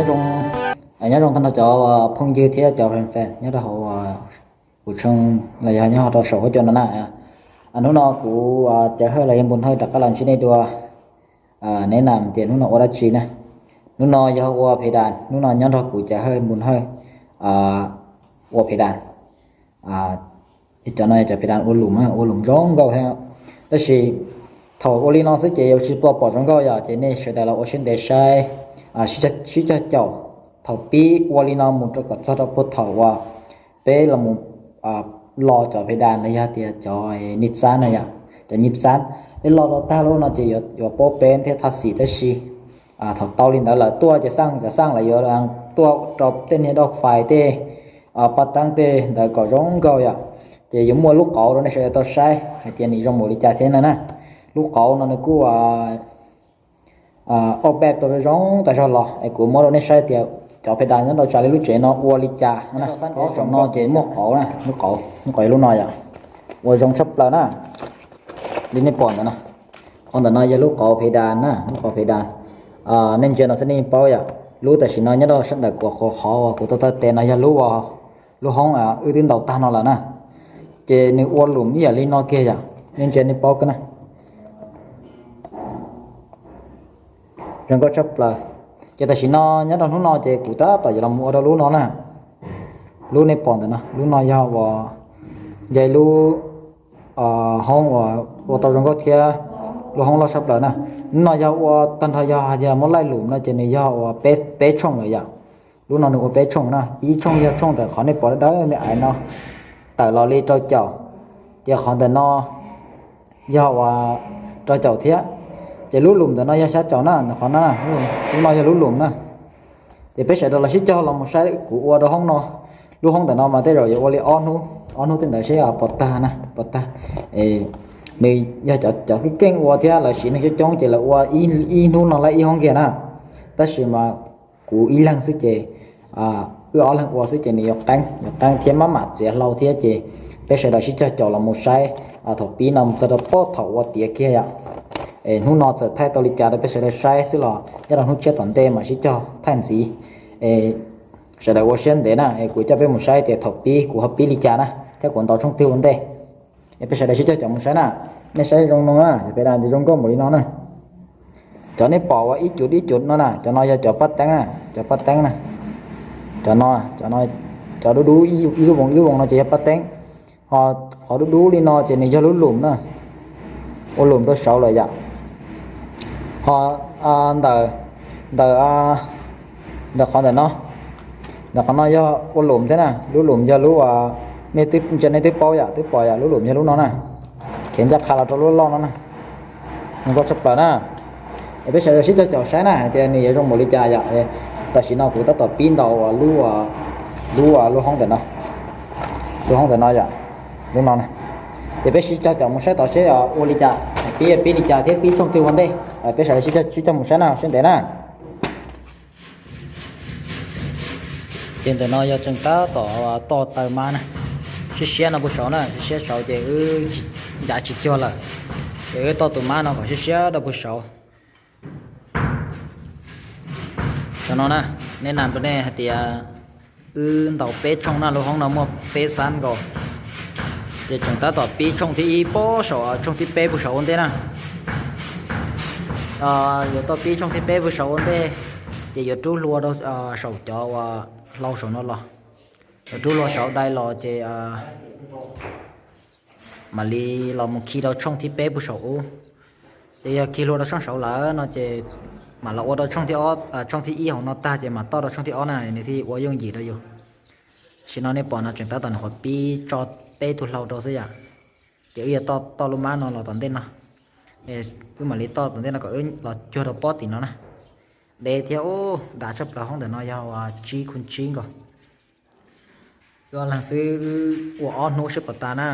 Nyob zoo, nyob zoo tag nrho cov phooj ywg thiab cov fan nyob rau hauv kuv tshooj los yog nyob rau saum huab cua no na. Hnub no kuv Cawv Hawj los yog Npus Hawj rov qab los ntsib nej dua. Neb nam tias hnub no ua dab tsi na? Hnub no yog ua phe das, hnub no nyob nrog kuv Cawv Hawj Npus Hawj ua phe das. Cov no yog cov phe das ua lum, ua lum zoo nkauj thiab. Tab sis thaum ua li no xwb ces yuav tsis tau pom zoo nkauj yom, ces nej sawv daws los ua siab ntev saib, sib cog caum. Thaum pib ua li no mus rau kom txog rau puag thaum uas peb los mus lo cov phe das los yog tias cov nib xab na yom, cov nib xab. Peb lo rau tag lub no ces yuav paub peb thiab thaj xim tab sis thaum tau li ntawd lawm tuaj ces xaj cov xaj lawv yuav tuaj rau tej niag dauj fais tej paj teeb tej ntawd kom zoo nkauj yom. Ces yuav muaj lub qauv rau nej sawv daws tau saib hais tias nws zoo npaum li cas thiab no na. Lub qauv no nws kuj ob peb tau zoo tas zog los es kuv muab rau nej saib tias cov phe das nyob rau tsam li lub tsev no ua li cas no na. Saum no ces muaj qauv na, lub qauv, lub qauv lub no yom, ua zoo tshaj plaws na. Li nej pom ntawm no, qhov ntawm no yog lub qauv phe das na, lub qauv phe das. Nej ntsia no xwb nej yeej paub yom. Lub tam sim no nyob rau sab ntawm kuv qhov uas kuv tau taw tes no yog lub, lub hoob wb twb ntaus tag no lawm na. Ces nws ua lum ib yam li no kiag yom, nej ntsia nej paub kiag na. Zoo nkauj tshaj plaws. Ces tam sim no nyob rau hnub no ces kuv tab tom yuav los mus ua rau lub no na. Lub nej pom ntawm no, lub no yog uas nce lub hoob uas ua tau zoo nkauj thiab lub hoob loj tshaj plaws na. Lub no yog ua tag nrho yog hais tias muab laij lum no ces nws yog uas peb tshooj lawm yom. Lub no nws ua peb tshooj na, ib tshooj yog tshooj ntawm qhov nej pom dawb dawb me aiv no tawm los li rau caum, ces qhov ntawm no yog uas rau caum thiab. Ces lub lum ntawm no yog xya caum na, ntawm qhov no, lub no yog lub lum na. Ces peb sawv daws los sib cog los mus saib kuv ua rau hoob no. Lub hoob ntawm no mas tej zaum yuav ua li ob hnub, ob hnub tej ntawd seb pov tag na, pov tag. Nws yog cov keej keej ua thiab lawv siv neeg coob coob ces lawv ua ib hnub no laib ib hoob kiag na. Tab sis mas kuv ib leeg xwb ces, wb ob leeg ua xwb ces nws yuav qeeb, yuav qeeb thiab maj mam txiav hlau thiab ces peb sawv daws sib cog caum los mus saib thaum pib no mus txog rau puag thaum ua tiav kiag yom. Es hnub no txawm thaij tau li cas rau peb sawv daws saib xwb los nyob rau hnub tshiab tom ntej mam sib cog thaij ntxiv. Es sawv daws ua siab ntev na, es kuv coj peb mus saib tias thaum pib kuv ho pib li cas na, thiab kuv ntaus tshooj twg ua ntej. Es peb sawv daws sib cog caum mus saib na. Nej saib zoo no na, cov phe das zoo nkauj npaum li no na. Cov nej pom uas ib cum ib cum no na, cov no yog cov paj teeb na, cov paj teeb na. Cov no, cov no, cov dub dub ib lub voos ib lub voos no ces yog paj teeb. Ho qhov dub dub li no ces nws yog lub lum na, ua lum rau saud lawm yom. Ho ntawm, ntawm, ntawm qhov ntawm no, ntawm qhov no yog ua lum thiab na, lub lum yog lub, nej twb ntsia nej twb paub yom, twb pom yom, lub lum yog lub no na. Khiav ncaj qha los rau lub loj no na. Zoo nkauj tshaj plaws na. Es peb sawv daws sib cog caum saib na hais tias nws yuav zoo npaum li cas yom. Tam sim no kuv tab tom pib ntaus lub, lub, lub hoob ntawm no, lub hoob ntawm no yom, lub no na. Ces peb sib cog caum mus saib tod seb ua li cas, pib pib li cas thiab pib tshooj twg ua ntej. Peb sawv daws sib cog mus saib na, siab ntev na. Ces ntawm no yog tseem tab tom toj taw mab na, siab siab no puag saud na, siab siab saud ces wb ncav tsis cuag lawm, ces wb toj tus mab no kom siab siab rau puag saud. Saum no na, nej nam rau nej hais tias wb ntaus peb tshooj na, lub hoob no muaj peb xab nkaus. Ces tseem tab tom pib tshooj thib ib puag saud, tshooj thib peb puag saud ua ntej na. Yuav tau pib tshooj thib peb puag saud ua ntej, ces yuav rub hlua rau saum cov uas hlau saum no los, yuav rub hlua saud dai los ces mam li los mus khi rau tshooj thib peb puag saum ub. Ces yog khi hlua rau tshooj saud lawm no ces mam los ua rau tshooj thib ob, tshooj thib ib hauv no tag ces mam toj rau tshooj thib ob na, nws thiaj ua yooj yim rau yus. Tam sim no nej pom no tseem tab tom nws qhuav pib tso peb tug hlau rau xwb yom. Ces wb yuav toj, toj lub mab no los tom ntej no, wb mam li toj tom ntej no kom wb los cuag rau pob tim no na. Ntev thiab ub, dav tshaj plaws, hoob ntawm no yog uas tsib khu tsib nkaus. Wb ob leeg xwb wb ua ob hnub seb puas tas na.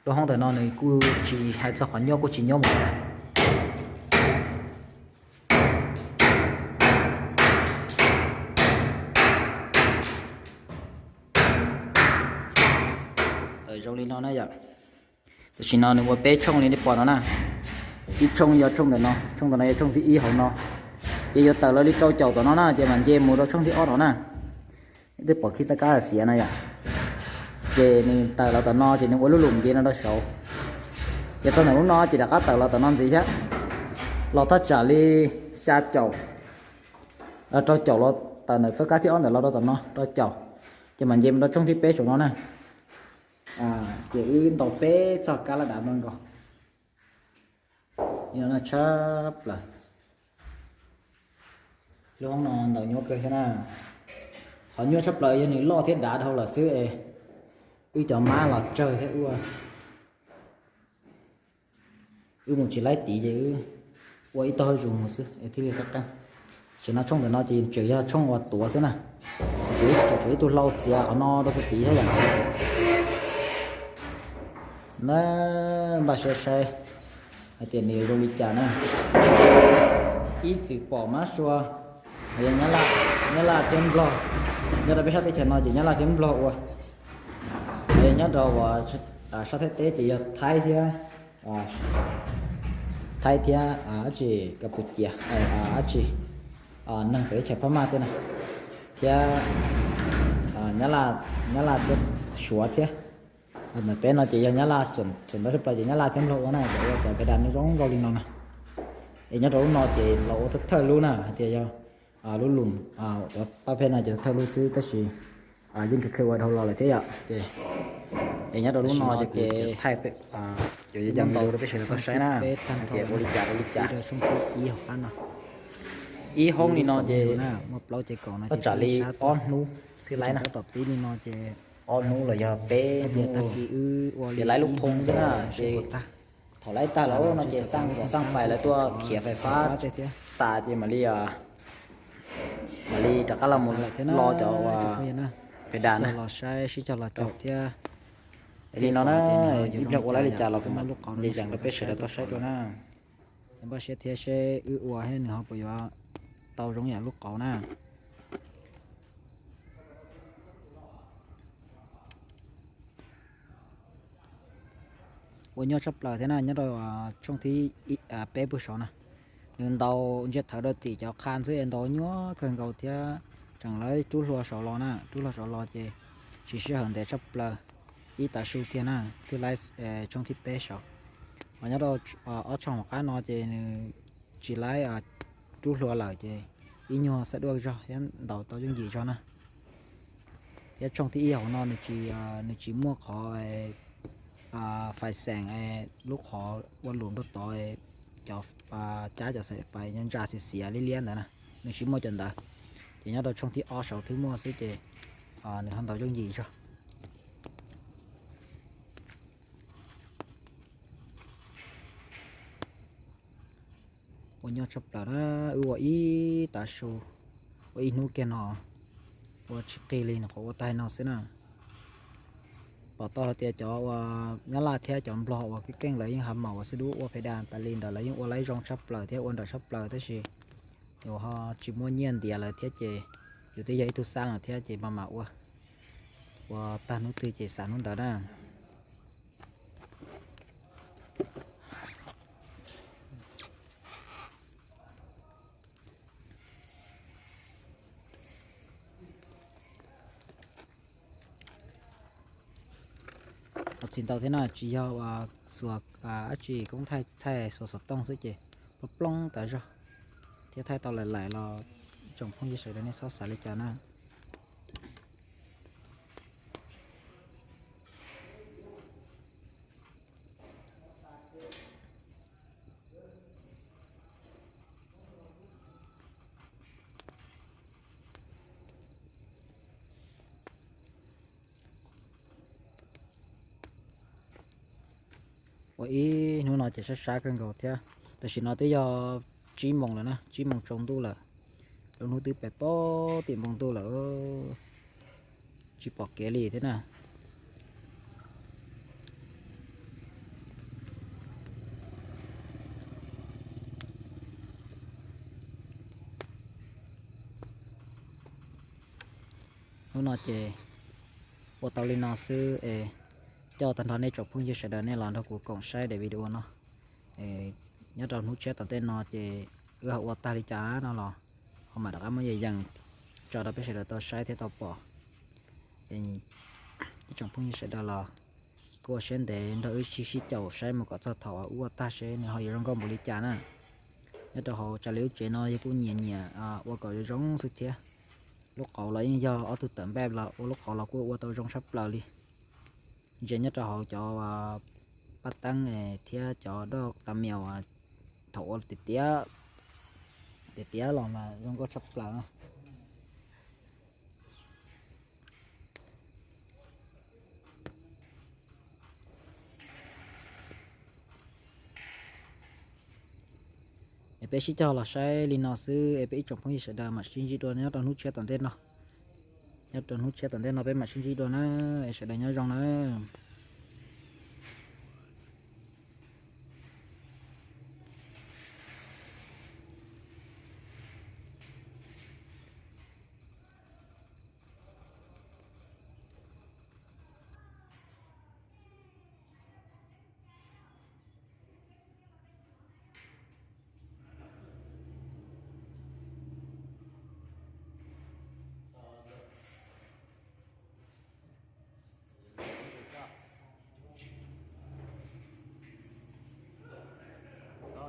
Lub hoob ntawm no nws kuj tsis hais txog qhov nyuaj kuj tsis nyuaj mus. Zoo li no na yom. Tam sim no nws ua peb tshooj li nej pom no na. Ib tshooj yog tshooj ntawm no, tshooj ntawm no yog tshooj thib ib hauv no. Ces yuav tawm los li rau caum tom no na, ces mam nce mus rau tshooj thib ob no na. Twb pom khib txoj kab xiav no yom. Ces nws tawm los tom no ces nws ua lub lus nce no rau saud. Ces txog ntawm lub no ces rov qab tawm los tom no ntxiv thiab, los thaj tsam li xya caum, rau caum los tawm ntawm txoj kab thib ob ntawm los rau tom no rau caum, ces mam nce mus rau tshooj thib peb saum no na. Ces wb ntaus peb txoj kab laj dav npaj nkaus. Yog no tshaj plaws. Lub hoob no ntaus nyuaj kawg thiab na. Qhov nyuaj tshaj plaws yog nws loj thiab dav dhau lawm xwb es wb cov mab los tsawg thiab ua, wb mus tsis laib tid ces wb ua ib tog zus mus xwb es thiaj li qab qeeb. Tam sim no tshooj ntawm no ces tseem yog tshooj uas tuav xwb na. Tseem tshuav ib tug hlau txiav qhov no rau puag tid thiab yom. Na, npaj siab saib hais tias nws yuav zoo li cas na. Ib txwm pom mab sua, yog Nyab Laj thiab Nplog, nyob rau peb sab teb chaws no ces Nyab Laj thiab Nplog ua. Nyob rau uas sab Thaib teb ces yog Thaib thiab, Thaib thiab dab tsi Kapucia, dab tsi, neeg txawv ib tshais Phab Maj thiab na, thiab Nyab Laj thiab Suav thiab. Ntawm peb no ces yog Nyab Laj, txhua ntawd tshaj plaws ces Nyab Laj thiab Nplog ua na, ces ua cov pes das nws zoo nkauj li no na. Es nyob rau lub no ces los ua thawj thawj lub na, hais tias yog lub lum, cov pab phej no ces thawj lub xwb tab sis yeej kheev kheev ua dhau los lawm thiab yom. Ces es nyob rau lub no ces thaij, ces yeej video rau peb sawv daws tau saib na, hais tias ua li cas ua li cas. Ib hoob li no ces thaj tsam li ob hnub thiaj laib na. Ob hnub los yog peb hnub ces laib lub qhoo xwb na. Ces thaum laib tag lawm no ces xaj fais lawv tuaj khiav fais fab tas ces mam li, mam li rov qab los mus lo cov uas pes das na. Li no na, ib pliag ua laib li cas los kuv mam nce yees rau peb sawv daws tau saib dua na. Npaj siab thiab seb wb ua thiab nws ho puas yuav tau zoo yam lub qauv na. Ua nyuaj tshaj plaws thiab na, nyob rau tshooj thib peb puag saud na. Nws ntaus ntsiag thawv rau tim cov qha xwb es ntaus nyuaj kawg nkaus thiab. Tseem lawv rub hlua saud los na, rub hlua saud los ces siv sij hawm ntev tshaj plaws, ib tav su kiag na, twb laib tshooj thib peb saud. Mas nyob rau ob tshooj hauv qab no ces nws tsis laib rub hlua lawm ces ib nyuag xab duaj zog thiab ntaus tau yooj yim zog na. Thiab tshooj thib ib hauv no nws tsis, nws tsis muaj qhov fais xeem, lub qhov ua lus nrog tod, cov cab cov xaim fais nyob ntsa xiav xiav liab liab ntawd na, nws tsis muaj cov ntawd. Ces nyob rau tshooj thib ob saud twb muaj xwb ces nws ho ntaus yooj yim zog. Ua nyuaj tshaj plaws na, wb ua ib tav su, ua ib hnub kiag no, ua tsis qig li, nyuam qhuav ua tag no xwb na. Pom tau hais tias cov uas Nyab Laj thiab cov Nplog uas keej keej lawv yeej ha mam uas xib dub ua pes das tas li ntawd lawv yeej ua laib zoo tshaj plaws thiab ua nrawm tshaj plaws tab sis yus ho tsis muaj nyiaj ntiav lawv thiab ces yus twb yog ib tug xab lawm thiab ces mas mam ua, ua tag hnub twg ces xav hnub ntawd na. Tsis ntau thiab no tsis yog uas xuas dab tsi, koob thaij thaij xuas xov tooj xwb ces plob ploog tas zog thiab thaij tau lawm lawm los tsoom phooj ywg sawv daws nej txhob xav li cas na. Ua ib hnub no ces sab sab kawg nkaus thiab. Tam sim no twb yog tsib moos lawm na, tsib moos tsaus ntuj lawm. Lub hnub twb pem pob tim npoo ntuj lawm, tsis pom kev li thiab na. Hnub no ces ua tau li no xwb es coj tag nrho nej tsoom phooj ywg sawv daws nej los nrog kuv koom saib daim video no. Nyob rau hnub tshiab tom ntej no ces wb ho ua tag li cas no los Ho mam rov qab muab yees yees tso rau peb sawv daws tau saib thiab tau pom. Ib tsoom phooj ywg sawv daws los kuj ua siab ntev nrog wb sib sib caum saib mus kom txog thaum ua tag seb nws ho yuav zoo nkauj npaum li cas na. Nyob rau hauv tsam li lub tsev no yog kuj nyias nyias ua kom zoo zoo xwb thiab. Lub qauv los yeej yog ob tug tawm npaj los ua, lub qauv los kuj ua tau zoo tshaj plaws li. Ntsia nyob rau hauv cov paj teeb thiab cov doj tas mias thaum ua tiav tiav, tiav tiav los mas zoo nkauj tshaj plaws. Es peb sib cog los saib li no xwb es peb ib tsoom phooj ywg sawv daws mam sib ntsib dua nyob rau hnub tshiab tom ntej no. Nyob rau hnub tshiab tom ntej no peb mam sib ntsib dua na. Es sawv daws nyob zoo na.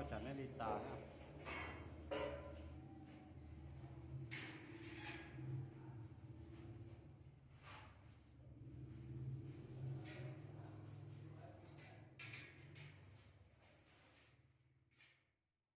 Tsam nej li tas.